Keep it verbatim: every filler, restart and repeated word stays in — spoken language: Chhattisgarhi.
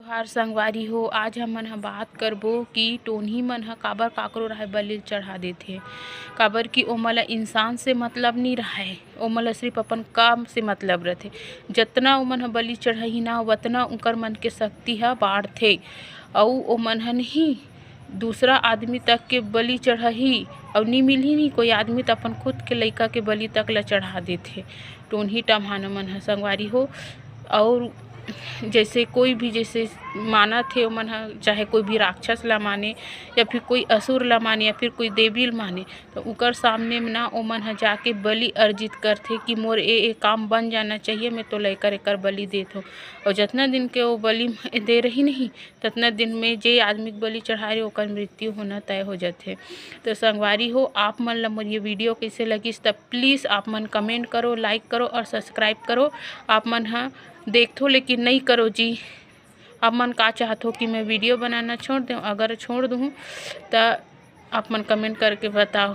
जोहार संगवारी हो, आज हमन ह बात करबो कि टोनही मन ह काबर काकरो राहे बलि चढ़ा देथे। काबर कि ओमन ल इंसान से मतलब नी राहय, ओमन ल सिर्फ अपन काम से मतलब रथे। जतना ओमन ह बलि चढ़ाही ना, वतना उंकर मन के शक्ति ह बाढ़थे, अउ ओमन ह नहीं दूसरा आदमी तक के बलि चढ़ाही, अउ नी मिलही नी कोई आदमी, त अपन खुद के लइका के बलि तक ल चढ़ा देथे टोनही टम्हान मन ह संगवारी हो। अउ जैसे कोई भी जैसे मानत हे ओमन ह, चाहे कोई भी राक्षस ला माने या फिर कोई असुर ला माने या फिर कोई देवी ल माने, तो उकर सामने में ना ओमन ह जाके बलि अर्जित करथे कि मोर ए, ए काम बन जाना चाहिए, मैं तो लइका एकर बलि देत हूँ। और जितना दिन के वो बलि दे रही नहीं, ततना दिन में जे आदमी के बलि चढ़ाए रहे ओकर मृत्यु होना तय हो जाथे। तो संगवारी हो, आप मन ला मोर ये वीडियो कैसे लगिस, तब प्लीज आप मन कमेंट करो, लाइक करो और सब्सक्राइब करो। आप मन ह देखथो लेकिन नहीं करो जी, आप मन का चाहत हो कि मैं वीडियो बनाना छोड़ दूँ? अगर छोड़ दूँ त आप मन कमेंट करके बताओ।